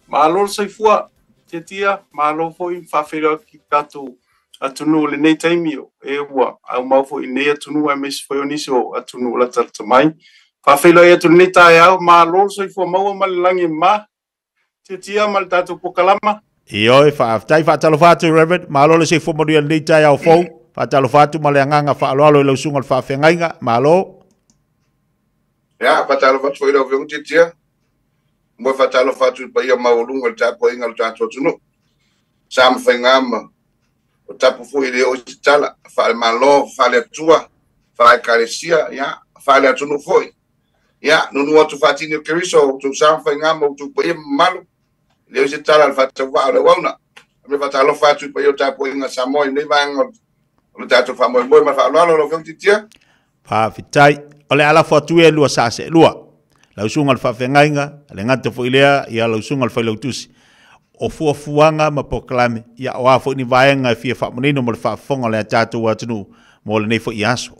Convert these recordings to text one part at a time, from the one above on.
Malo le soifua, Tiatia, malo foi faafeiloai atu i tatou atunuu i lenei taimi e ua aumau foi i lenei atunuu aemaise foi o nisi o atunuu latalata mai. Faafeiloai atu i lenei taeao, malo le soifua maua ma le lagi e mama. Tiatia ma le tatou pokalama. Ioe, faafetai, faatalofa atu Reverend, malo le soifua manuia i lenei taeao fou. Faatalofa atu ma le agaga faaaloalo i lau susuga i le faafeagaiga, malo. Ia, faatalofa atu foi i lau Afioga Tiatia. Mo e faatalofa atu i le paia maualuga i le tapuaiga a le tatou atunuu. Sa ma faiga ma o tapu foi e le oo i se tala, faale-Malo, faale-Atua, faale-Ekalesia, ia, faale-atunuu foi. Ia, nuunuu atu faatini o Keriso, o outou sa ma faiga ma outou paia ma mamalu, e le oo i se tala a le faatauvaa o le auauna. E faatalofa atu i paia o tapuaiga a Samoa i lenei vaega o le tatou faamoemoe ma le faaaloalo lau Afioga Tiatia. Faafetai. O le a lafo atu ia lua sa seelua. Lau susuga i le faafeagaiga, le gata foi lea, ia lau susuga i le failautusi. O fuafuaga ma polokalame, ia o a foi ni vaega e fia faamanino mo le faafofoga o le tatou atunuu mo lenei foi aso.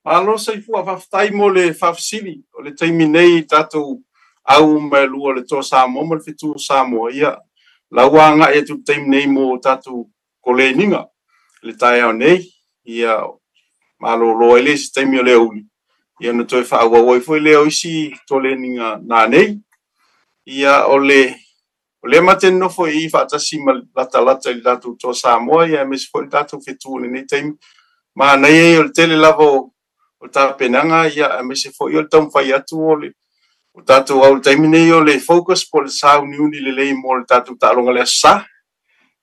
Malo soifua, faafetai mo le faafesili. O le taimi nei tatou au uma e lua o le Toa Samoa ma le Fetu o Samoa, ia la ua agai atu i le taimi nei mo tatou koleniga le taeao nei, ia malolo ai le isi taimi o le aoauli, ia ona toe faaauau ai foi lea o isi koleniga nanei. Ia o le o lea ma te nofo i faatasi ma latalata i le tatou Toa Samoa, ia aemaise foi le tatou fetu i lenei taimi. Manaia ia o le tele lava o tapenaga, ia aemaise foi o le taumafai atu o le o tatou au i le taimi nei o le focus po o le sauniuni lelei mo le tatou taaloga le Aso Sa.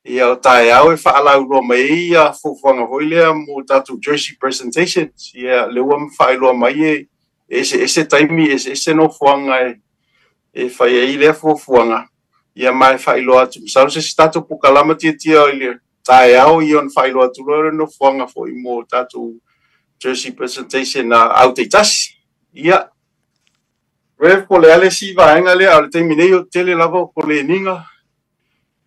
Ia o taeao e faalauiloa mai ai ia fuafuaga foi lea mo tatou jersey presentations. Ia lea ua faailoa mai e eseese taimi, eseese nofoaga e fai ai lea fuafuaga. Ia ma e faailoa atu, masalo se isi tatou pokalama Tiatia i le taeao, ia ona faailoa atu loa le nofoaga foi mo tatou jersey presentation a au taitasi. Ia, Rev, po o le a le isi vaega lea, a o le taimi nei o tele lava o koleniga,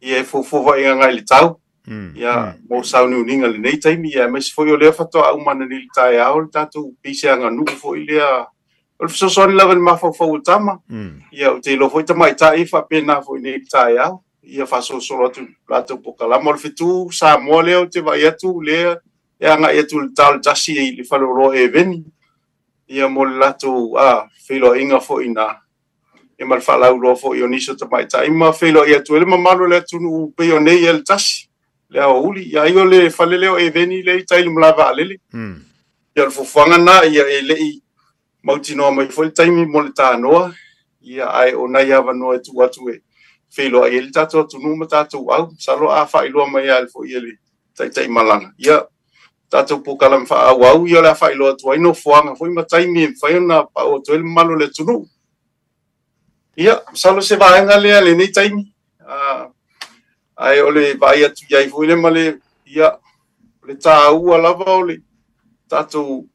ia e fuafua agai i le tau, ia mo sauniuniga i lenei taimi, ia aemaise foi o lea faatoa uma nei i le taeao le tatou pise aganuu foi lea, o le fesoasoani lava i le mafaufau o tama, ia ou te iloa foi tamaitai faapena foi nei i le taeao, ia faasolosolo atu latou pokalama. O le Fetu Samoa lea ou te vaai atu lea e agai atu i le ta o le 1 i le faleoloa Eveni, ia mo le latou feiloaiga foi na, ia ma le faalauiloa foi o nisi o tamaitai ma feiloai atu ai le mamalu o le atunuu pei o nei e le tasi le aoauli. Ia ai o le fale lea o Eveni lea i tai i le malae vaalele. Ia o le fuafuaga na, ia e le i mautinoa mai foi le taimi mo le tanoa, ia ae o nai avanoa e tuu atu e feiloai ai le tatou atunuu ma tatou au. Masalo a faailoa mai lava foi e le taitai malaga, ia tatou pokalame faaauau, ia o le a faailoa atu ai nofoaga foi ma taimi e mafai ona pau atu ai le mamalu o le atunuu. Ia, masalo se vaega lea lenei taimi, ae o le vaai atu i ai foi le ma le, ia, o le taua lava o le tatou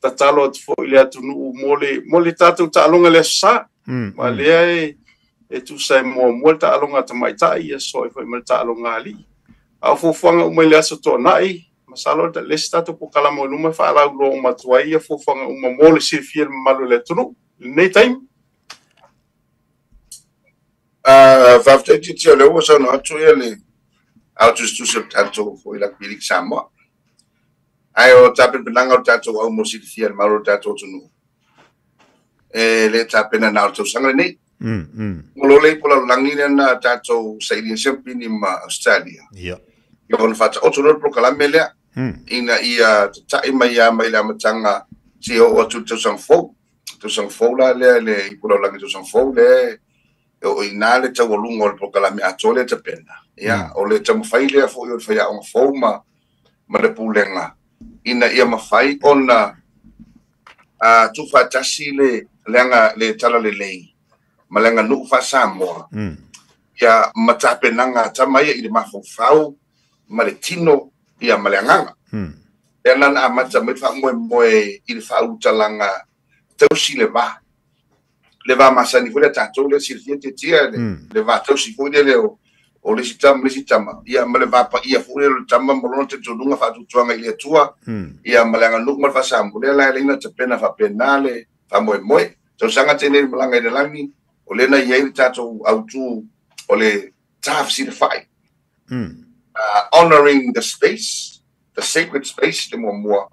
tatalo atu foi i le atunuu mo le tatou taaloga le Aso Sa. Ma lea e tusa e muamua le taaloga a tamaitai, ia soa foi ma le taaloga a alii. A o fuafuaga uma i le Aso Toonai, masalo le isi tatou pokalama o luma e faalauiloa uma atu ai ia fuafuaga uma mo le silafia e le mamalu o le atunuu i lenei taimi. Faafetai Tiatia, o lea ua saunoa atu ia le autusitusi o le tatou foi Rugby League Samoa. Ae o tapenapenaga o le tatou au mo silafia e le mamalu o le tatou atunuu, e le tapena na o le tausaga lenei. Mo lo le i polalolagi lea na tatou sailia siamupini ma Australia. Ia. Ia ona faataoto loa le polokalame lea, ina ia tatai mai lava mai le amataga seia oo atu i le tausaga fou. Tausaga fou la lea le i polalolagi tausaga fou lea e oo i ina le taualuga o le polokalame atoa lea tapena. Ia, o le taumafai lea foi o le faiaoga fou ma le pulega ina ia mafai ona tuufaatasi le leaga le talalelei ma le aganuu faa-Samoa, ia ma tapenaga a tama ia i le mafaufau ma le tino ia ma le agaga. Lea la na amata mai le faamoemoe i le faaulutalaga tausi le va. Le va masani foi lea tatou lea silafia Tiatia, le va tausi foi lea o le isi tama ma le isi tama, ia ma le va paia foi lea o le tama ma lona talitonuga faatuatuaga i le Atua, ia ma le aganuu ma le faa-Samoa. Lea la e leai na tapena faapena le faamoemoe. Tausaga tenei le malaga i le lagi, O lea na i ai le tatou autū o le tafesilafai, honoring the space, the sacred space le muamua,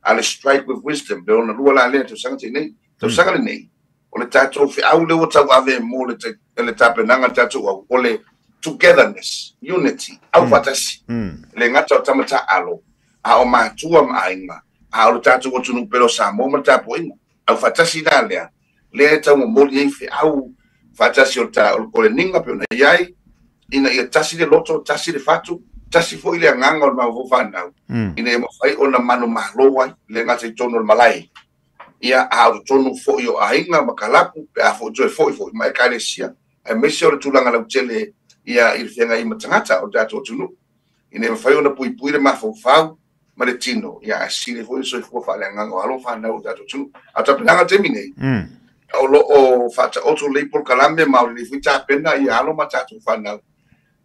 a le strike with wisdom le lona lua la lea tausaga te nei. Tausaga lenei, o le tatou feau lea ua tauave mo le le tapenaga le tatou au, o le togetherness, unity, aufaatasi. E le gata o tama taaalo, a o matua ma aiga, a o le tatou atunuu pele o Samoa ma le tapuaiga. Aufaatasi la lea, lea e taumomoli ai feau faatasi o le koleniga pe ona i ai, ina ia tasi le loto, tasi le fatu, tasi foi le agaga o le mafaufau fanau, ina ia mafai ona manumalo ai, le gata i totonu o le malae, ia a o totonu foi o aiga ma kalapu, pe a foi toe foi foi ma ekalesia, aemaise o le tulaga lautele ia i le feagai ma tagata o le tatou atunuu, ina ia mafai ona puipui le mafaufau ma le tino, ia ae sili foi le soifua faaleagaga o alo ma fanau o le tatou atunuu. A o tapenaga i le taimi nei, o lo o faataoto lelei polokalame ma o lelei foi tapena ia alo ma tatou fanau,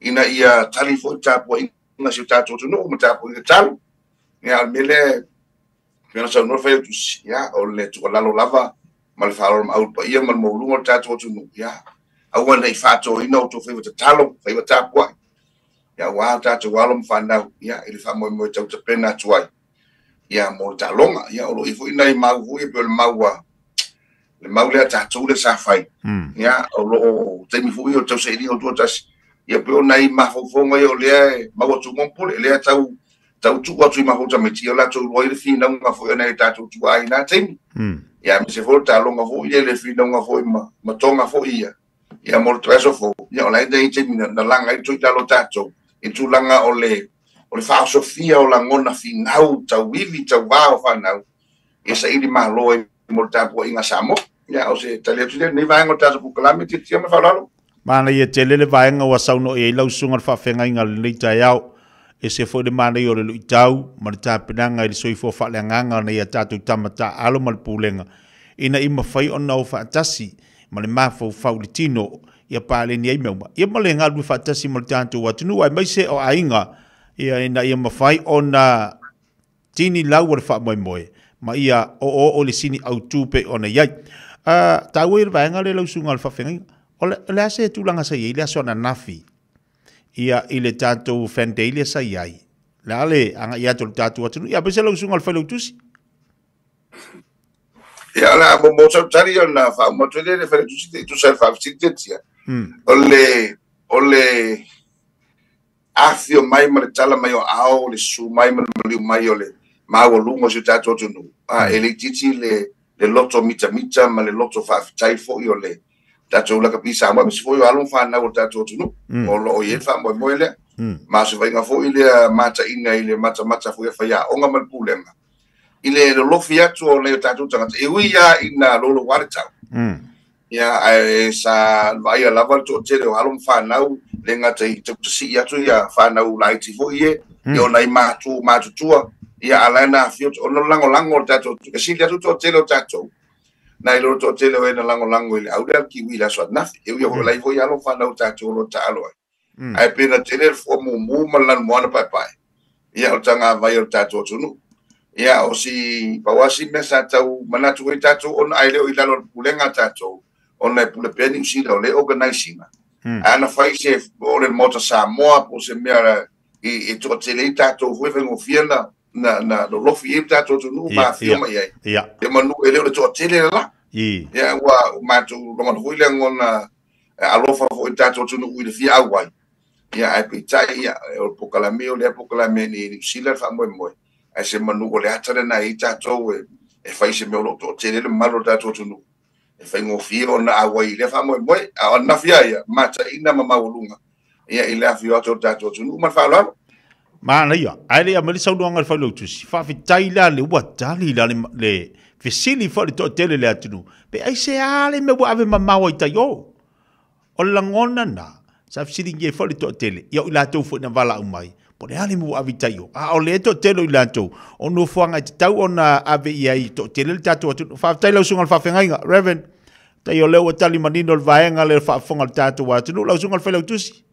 ina ia tali foi le tapuaiga a si o tatou atunuu ma tapuaiga tatalo. Ia, o le mea lea e pei ona saunoa le Failautusi, ia, o le tuualalo lava ma le faaaloalo maau i le paia ma le maualuga o le tatou atunuu, ia, aua ne i faatoina outou faiva tatalo, faiva tapuai, ia, aua tatou alo ma fanau, ia, i le faamoemoe tau tapena atu ai, ia, mo le taaloga. Ia, o lo o i ai foi nai mau foi, e pei o le mau a le mau lea tatou lea sa fai, ia, o lo o taimi foi o le tausailiga o tuatasi, ia, pei o nai mafaufauga ia o lea e mau atu ma pule, lea tau tau tuu atu i mafaufau tamaiti, ia latou iloa ai le finauga foi o nai tatou tuaa i na taimi. Ia, aemaise foi o le taaloga foi ia, le finauga foi ma toga foi ia, ia mo le vaiaso fou, ia o la e i taimi na laga ai le toilalo tatou i tulaga o le faaosofia o lagona finau tauivi tauvā o fanau, ia saili malo ai mo le tapuaiga a Samoa. Ia, o se tali atu lea i lenei vaega o le tatou polokalame, tiatia ma le faaaloalo. Manaia tele le vaega ua saunoa i ai lau susuga le faafeagaiga i lenei taeao. Ese foi le manaia o le luitau ma le tapenaga i le soifua faaleagaga o nai a tatou tama taaalo ma le pulega, ina ia mafai ona o faatasi ma le mafaufau i le tino ia paleni ai mea uma, ia ma le galulue faatasi ma le tatou atunuu aemaise o aiga, ia ina ia mafai ona tini lau o le faamoemoe ma ia oooo le sini autu pei ona i ai. Taua ia le vaega lea lau susuga i le faafeagaiga. O le a se tulaga sa i ai le aso ananafi ia i le tatou fan day lea sa i ai? Le a le agai atu o le tatou atunuu? Ia, aemaise lau susuga i le Failautusi. Ia, o le a mo sau tali ona faauma atu ai lea le Failautusi te i tusa ai le faafesili tiatia. O le afio mai ma le tala mai o ao, le susu mai ma le maliu mai o le maualuga o si o tatou atunuu. E le itiiti le loto mitamita ma le loto faafetai foi o le tatou lakapi Samoa, aemaise foi o alo ma fanau o le tatou atunuu, o lo o i ai le faamoemoe lea. Ma o se vaaiga foi lea mataina i le matamata foi a faiaoga ma le pulega, i le lolofi atu o nai o tatou tagata, e ui lava ina louloua le tau. Ia, ae sa vaaia lava le toatele o alo ma fanau, le gata i tautasii atu ia fanau laiti foi e, ia o nai matu matutua, ia a la e na afio, ona lagolago o le tatou, e sili atu toatele o tatou, nai lo le toatele o e na lagolago i le au lea kiwi i le aso ananafi, e ui o lai foi alo ma fanau o tatou o lo o taalo ai. Ae pe na tele le fua mumu ma le lanumoana paepae, ia o le tagavai o le tatou atunuu. Ia o si pauasi mea sa tau manatu ai tatou ona ai le o i lalo o le pulega a tatou, ona e pule pea Niu Sila o le organize ina. Ae ana fai se o le Maota Samoa po o se mea i toatele ai tatou foi faigofie na lolofi ai le tatou atunuu ma afio mai ai. Ia manu e le o le toatele le la. Ia ua matou lagona foi le lagona alofa foi le tatou atunuu i le fia auai. Ia ae peitai ia o le polokalame o lea polokalame ni Niu Sila le faamoemoe. Ae se manu o le ata lena e i tatou e fai se mea o lo o toatele le mamalu o le tatou atunuu. E faigofie ona auai i lea faamoemoe. A o ananafi lava ia, mataina ma maualuga ia i le afio atu o le tatou atunuu ma le faaaloalo. Manaia, ae le i aumai le saunoaga i le Failautusi, faafetai la le ua tali la le fesili foi le toatele le atunuu, pe aisea le mea ua ave mamao ai tai o. O le lagona na, sa fesiligia ai foi le toatele, ia o i latou foi na valaau mai, po o le a le mea ua ave i tai o. A o le toatele o i latou, o nofoaga e tatau ona ave i ai toatele le tatou atunuu. Faafetai lau susuga i le faafeagaiga, Reverend, tai o lea ua tali manino le vaega lea o le faafofoga o le tatou atunuu. Lau susuga i le Failautusi.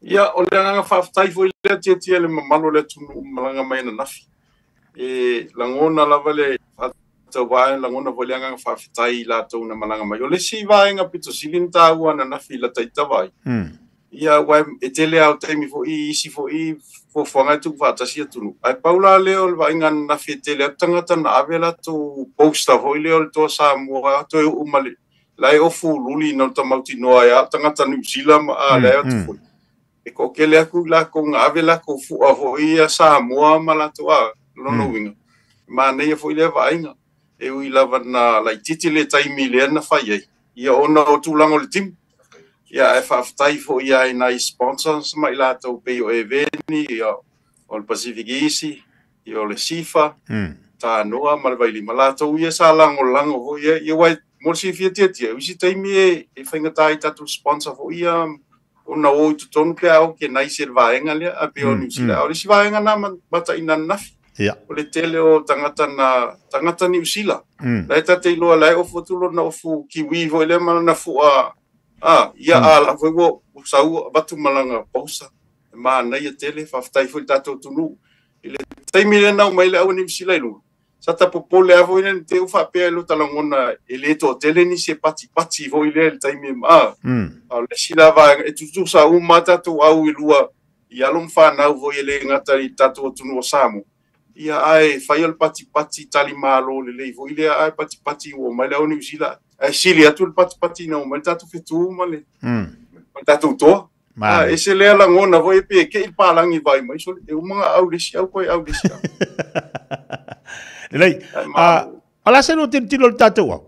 Ia, o le agaga faafetai foi lea tiatia le mamalu o le atunuu malaga mai ananafi. E lagona lava le tauvaa e lagona foi le agaga faafetai i latou na malaga mai. O le isi vaega pito sili ona taua ananafi i lata ita vaai, ia ua e tele lava o taimi foi i isi foi fuafuaga e tuufaatasi atunuu. Ae pau la lea o le vaaiga ananafi e tele atu tagata na ave latou poster foi lea o le Toa Samoa toe uu ma le la e ofu luli na o mautinoa ai a tagata Niu Sila ma a lea atu foi. E toatele atu i latou na ave latou fua foi ia Samoa ma latou a lona uiga. Manaia foi lea vaaiga. E ui lava na laitiiti le taimi lea na fai ai, ia ona o tulaga o le timu. Ia ae faafetai foi ia i nai sponsors ma i latou pei o Eveni, ia o le Pacific Easy, ia o le SIFA, Tanoa ma le Vailima. Latou ia sa lagolago foi ia, ia uai mo le silafia tiatia, o isi taimi e faigata ai tatou sponsor foi ia ona o i totonu pe a organise le vaega lea a pei o Niu Sila. O le isi vaega na mataina ananafi. O le tele o tagata na tagata Niu Sila. La e tate iloa la e ofu atu lona ofu kiwi foi lea ma lana fua a ia a la foi ua sau avatu ma lana poster. E manaia tele, faafetai foi i le tatou atunuu. I le taimi lea na aumai le au Niu Sila i luga, sa ta popole lava foi lea te i ua faapea i lota lagona e le toatele nisi e patipati foi lea i le taimi a. A o le isi la vaega e tutusa uma tatou au i lua i alo ma fanau foi e le gata i tatou atunuu o Samoa. Ia ae fai o le patipati talimalo lelei foi lea ae patipati ua omai le au Niu Sila. Ae sili atu le patipati ina omai le tatou fetu ma le tatou toa. A ese lea lagona foi e pe kei le palagi vai mai sole e uma au le isi au koe au le isi au. Lelei, o le a se lua tilotilo i le tatou au?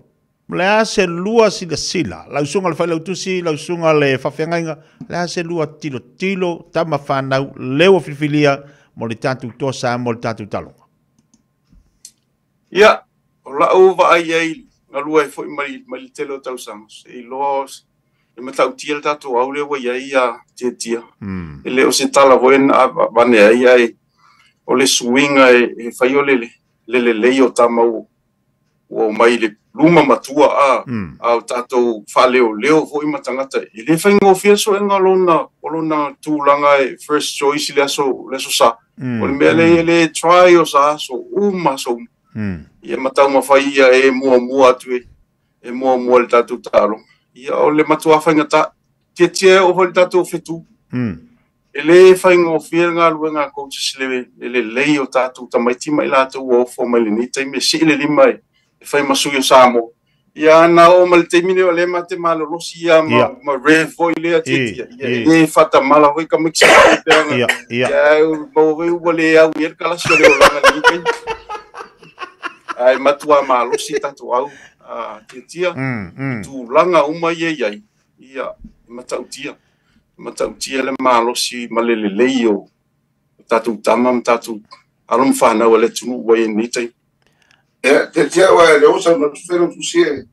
O le a se lua silasila? Lau susuga i le Failautusi, lau susuga i le Faafeagaiga, o le a se lua tilotilo, tama fanau, lea ua filifilia mo le tatou Toa Samoa, le tatou taaloga? Ia, o lau vaai ai galue ai foi mai le tele o tausaga, se iloa e matautia le tatou au lea ua i ai ia Tiatia. E le o se tala foi na avane ai, ae o le suiga e fai o le lelei o tama ua omai i le luma matua a o tatou faaleoleo foi ma tagata. E le faigofie le suega o lona tulaga e first choice i le aso sa. O le mea lea e le try o sa aso uma aso uma. Ia ma taumafai ia e muamua atu e muamua le tatou taaloga. Ia o le matua faigata. Tiatia e oo foi le tatou fetu. E le faigofie le galuega a coaches le lelei o tatou tamaiti ma i latou ua ofo mai lenei taimi e sii le lima e fai ma sui o Samoa. Ia na oo ma le taimi lea o lea ma te malolosi ia ma rev foi lea tiatia. Ia e le faatamala foi tamaiti sa peaga. Ia maua foi ua le au i ai le kalasi o le olaga lenei taimi. Ae matua malosi tatou au tiatia. Tulaga uma ia i ai. Ia matautia. Matautia le malosi ma le lelei o tatou tama ma tatou alo ma fanau a le atunuu ua i ai lenei taimi. Ia, tiatia ua le osa na tufelo tusi e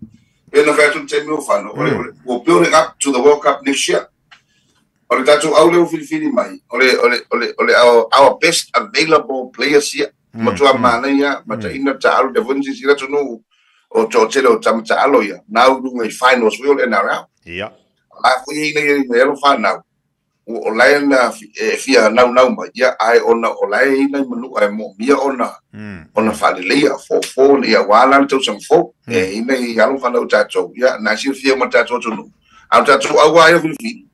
pe na fai atu le taimi o fano. We're building up to the World Cup next year. O le tatou au lea ua filifili mai, o le our best available players here. Matua manaia, mataina taalo le foi sisi atunuu o toatele o tama taalo ia. Nau lunga i finals foi o le NRL. Ia. La foi ina ia ina alo whanau. O lae na fia nau nau mai. Ia ai ona o lae ina i manu ai mo mia ona ona whaleleia fo ia wala le tausaga fou. E ina i alo whanau tātou. Ia na silafia ma tātou atunuu. Au tātou aua ia filifili.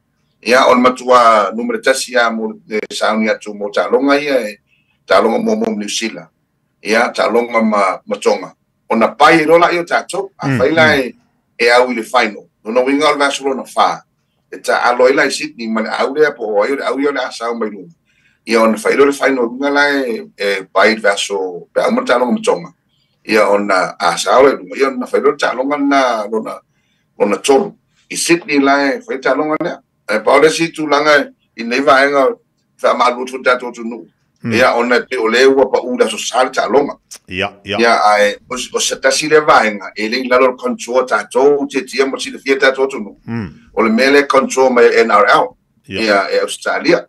Ia o le matua numere tasi ia mo le sauni atu mo taaloga ia e taaloga mo mo Niu Sila. Ia taaloga ma Tonga. Ona pai e lola ia tātou. A whaila e au i le final. Lona uiga o le vaiaso lona 4. E taalo ai la i Sydney ma le au lea po o ai o le au ia o le a sau mai luga. Ia ona fai loa le final luga la e pai i le vaiaso pe a uma le taaloga ma Tonga. Ia ona a sao la i luga. Ia ona fai loa le taaloga lena lona 3. I Sydney la e fai le taaloga lea. E pau le isi tulaga i nei vaega faamalu atu tatou atunuu. Ia ona e pei o lea ua pau le aso sa le taaloga. Ia. Ia ae o se tasi lea vaega e le i lalo o le control tatou tiatia ma silafia tatou atunuu. O le mea lea control mai e NRL. Ia e Australia.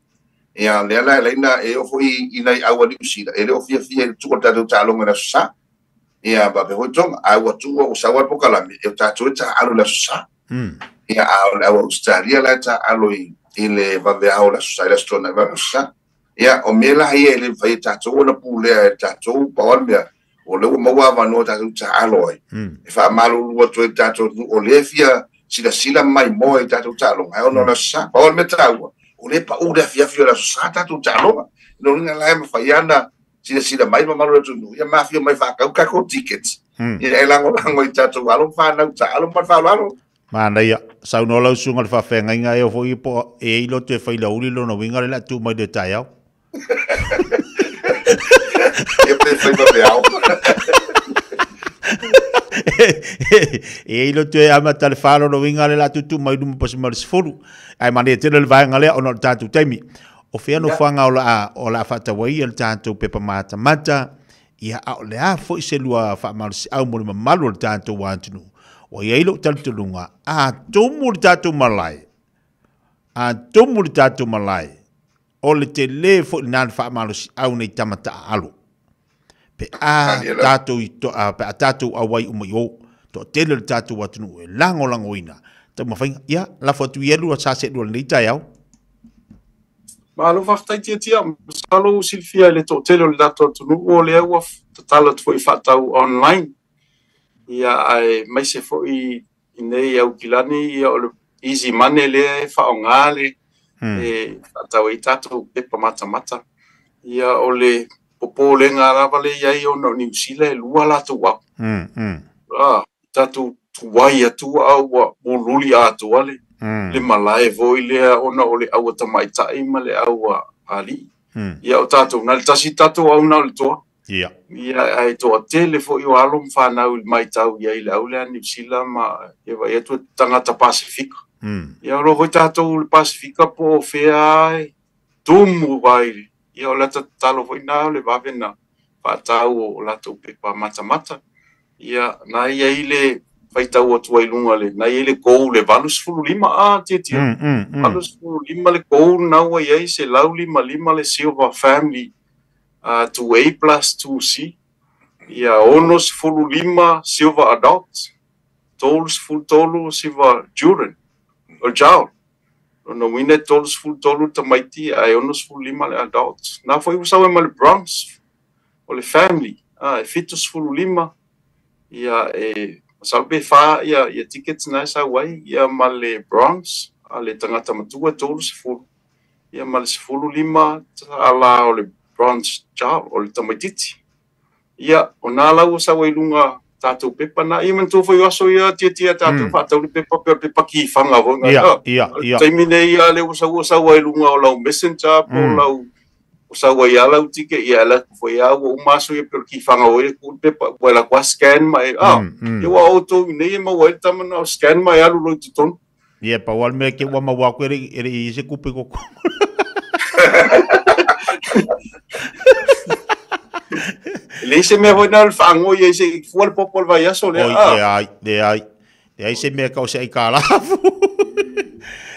Ia lea la e laina e oo foi i nai au a Niu Sila e le o fiafia i le tuu o le tatou taaloga i le aso sa. Ia faapea foi Tonga. Ae ua tuu ua sau ai le pokalame e o tatou e taalo i le aso sa. Ia a o le au Australia la e taalo i le vaveao o le aso sa i le aso Toonai vaveao aso sa. Ia o mea la ia e le mafai e tatou ona pulea e tatou pau lava le mea O le ua maua avanoa tatou taalo ai. E faamalulu atu ai le tatou atunuu o lea e fia silasila mai moa i tatou taaloga, ai ona o le Aso Sa. Pau o le mea taua, o lea e pau le afiafi o le Aso Sa tatou taaloga. Lona uiga la e mafai lava ona silasila mai le mamalu o le atunuu, ia ma afio mai faatau tatou tickets. Ia e lagolago i tatou alo ma fanau taalo ma le faaaloalo. Manaia, saunoa lau susuga i le faafeagaiga e oo foi po o e i loto e fai lauli lona uiga lea o le a tuu mai le taeao. Ia pe fai vaveao. E i loto e amata le 4 lona uiga lea o le a tuutuu mai luma pasi ma le 10. Ae manaia tele le vaega lea ona o le tatou taimi. O fea nofoaga o le a faatau ai le tatou pepa matamata, ia a o le a foi se lua faamalosiau mo le mamalu o le tatou atunuu. Ua i ai lou talitonuga, a tumu le tatou malae, a tumu le tatou malae, o le tele foi lena le faamalosiau nei tama taaalo. Pe a tatou i to, a, pe a tatou auai uma i o, toatele le tatou atunuu e lagolagoina taumafaiga. Ia, lafo atu i elu sa se lua lenei taeao. Malo faafetai Tiatia, masalo ua silafia e le toatele o le tatou atunuu o lea ua tatala atu foi faatau online. Ia ae maise foi i nei Aukilani, ia o le easy money lea e faaaoga le e faatau ai tatou pepa matamata. Ia o le popolega lava le i ai ona o Niu Sila e lua latou au. Tatou tuai atu a ua mululi atoa le le malae foi lea ona o le aua tamaitai ma le aua alii. Ia o tatou na le tasi tatou au na o le toa. Ia. Ia ae toatele foi o alo ma fanau i le matau i ai i le au lea Niu Sila ma e vaai atu e tagata Pasefika. Ia o lo foi tatou le Pasefika po o fea e tumu ai. Ia o le ata tatalo foi na o le vave na faatau o latou pepa matamata. Ia na i ai le faitau atu ai luga le, na i ai le goal le 85 a Tiatia. 85 le goal na ua i ai 155 le Silver Family 2A plus 2C. Ia 65 Silver Adult, 33 Silver Children, o Child. Lona uiga e 33 tamaiti ae 65 le adult. Na foi ua sau ai ma le bronze o le family, e 75, ia e masalo pe 4 ia, ia tickets na e sau ai, ia ma le bronze a le tagata matua 30, ia ma le 15 ala o le bronze child o le tamaitiiti. Ia, o nā lau ua sau ai luga tatou pepa na. Ia manatua foi o aso ia Tiatia tatou faatau le pepa pe o le pepa kifaga foi na. Ia, ia. Taimi nei ia lea ua sau sau ai luga o lau messenger po o lau o sau ai a lau ticket, ia ala foi a ua uma aso ia pe o le kifaga foi e tuu le pepa ua la kua scan ma e ia ua outou i nei e maua ai le tama na o scan ma e alu loa i totonu. Ia pau lava le mea ke ua maua atu e le i se kupe koko. E leai se mea foi na o le faagoi ai se i fua le popo o le vaiaso lea. Oi, leai, leai. Leai se mea kau se ai kalafu.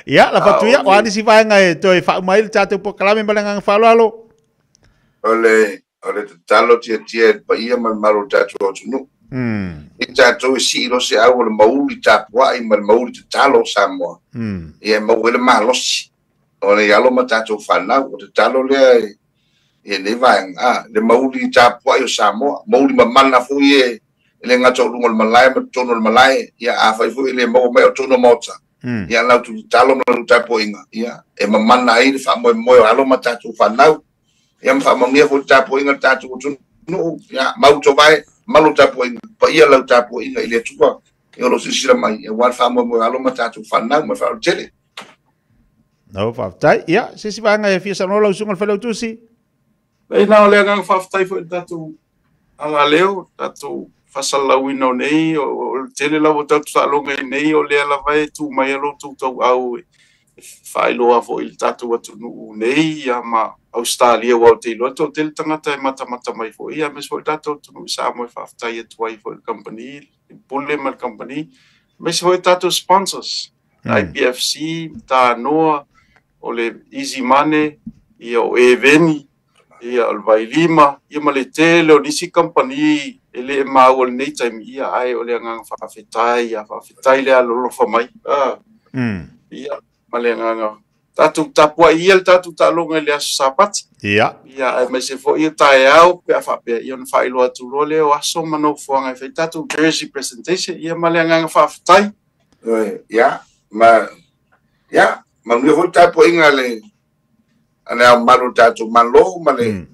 Ia, la fatu ia, o a nisi vaega e toe faauma ai le tatou polokalame ma le agaga faaaloalo. O le tatalo Tiatia e le paia ma le mamalu o le tatou atunuu. I tatou e sii loa se au o le mauli tapuai ma le mauli tatalo o Samoa. Ia e maua ai le malosi o le alo ma tatou fanau. O tatalo lea e lenei vaega, le mauli tapuai o Samoa, mauli mamana foi e le gata o luga o le malae ma totonu o le malae. Ia afai foi e le maua mai o totonu o maota, ia lau tatalo ma lau tapuaiga, ia e mamana ai le faamoemoe o alo ma tatou fanau. Ia ma faamanuia foi le tapuaiga le tatou atunuu. Ia mau tovae, malu tapuaiga, paia lau tapuaiga i le Atua. Ia o lo o silasila mai, aua le faamoemoe o alo ma tatou fanau ma le faaaloalo tele. No, faafetai. Ia, se isi vaega e fia saunoa lau susuga i le Failautusi? Leai, na o le agaga faafetai foi i le tatou agaleo, tatou faasalalauina o nei, o le tele lava o tatou taaloga i nei, o lea lava e tu mai a lo outou tauau e faailoa foi i le tatou atunuu nei, ia ma Ausetalia, aua ou te iloa toatele tagata e matamata mai foi, ia aemaise foi le tatou atunuu i Samoa e faafetai atu ai foi i le kamupani, le Pule ma le kamupani, aemaise foi tatou sponsors, IPFC, Tanoa, o le Easy Money, ia o Eveni, ia o le Vailima, ia ma le tele o nisi kamupani e le maua i lenei taimi, ia ae o le agaga faafetai, ia faafetai le alolofa mai. Ia ma le agaga Tatou tapuai ia le tatou taaloga i le aso Sapati. Ia. Ia, aemaise foi o taeao pe a faapea, ia ona faailoa atu loa lea o aso ma nofoaga e fai tatou jersey presentation. Ia, ma le agaga faafetai. Ia, ma ia, manuia foi le tapuaiga a le Ao Mamalu o le tatou Malo ma le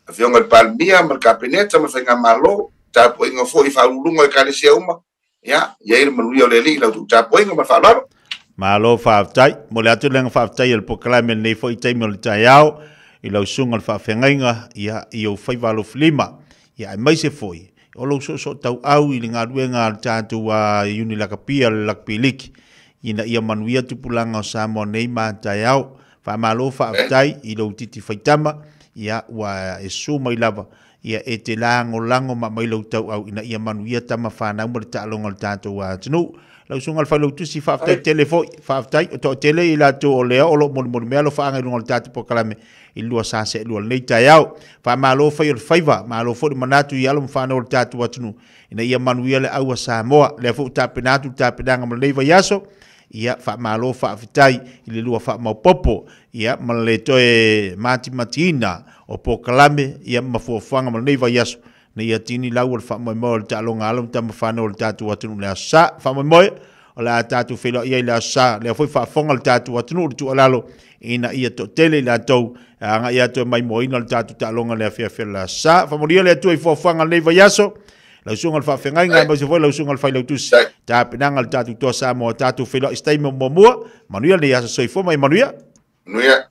Afioga i le Palemia ma le Kapeneta ma le Faigamalo, tapuaiga foi i faauluuluga o Ekalesia uma. Ia, i ai le manuia o le Alii i la outou tapuaiga ma le faaaloalo. Malo faafetai. Mo le atu lenga faafetai e le polokalame lenei foi taimi o le taeao i lau susuga le faafeagaiga, ia, i ou faiva alofilima. Ia, aemaise foi o lou soosoo tauau i le galuega a le tatou iuni lakapia le rugby league ina ia manuia tupulaga o Samoa nei ma taeao. Faamalo faafetai i lou titi faitama, ia, ua e susu mai lava, ia, e te lagolago ma mai lou tauau ina ia manuia tama fanau ma le taaloga o le tatou atunuu. Lau susuga le failautusi, faafetai tele foi, faafetai o toatele i latou o lea o loo molimoli mea alofaaga i luga o le tatou polokalame i le 242 lenei taeao. Faamalo fai o le faiva, malo foi le manatu i alo ma fanau o le tatou atunuu ina ia manuia le aua Samoa. Lea foi ua tapena atu le tapenaga ma lenei vaiaso. Ia, faamalo faafetai i le lua faamaopopo, ia, ma le toe matimatiina o polokalame, ia, ma fuafuaga ma lenei vaiaso na ia tini lau o le faamoemoe o le taaloga alo ma tama fanau o le tatou atunuu le aso Sa. Faamoemoe o le a tatou feiloai ai le aso Sa. Lea foi faafofoga le tatou atunuu le tuualalo ina ia toatele i latou agai atu e maimoaina le tatou taaloga le afiafi o le aso Sa. Faamanuia le Atua i fuafuaga lenei vaiaso. Lau susuga le faafeagaiga, aemaise foi lau susuga le failautusi, tapenaga le tatou Toa Samoa. Tatou feiloai se taimi o muamua. Manuia lenei aso, soifua ma ia manuia. Manuia.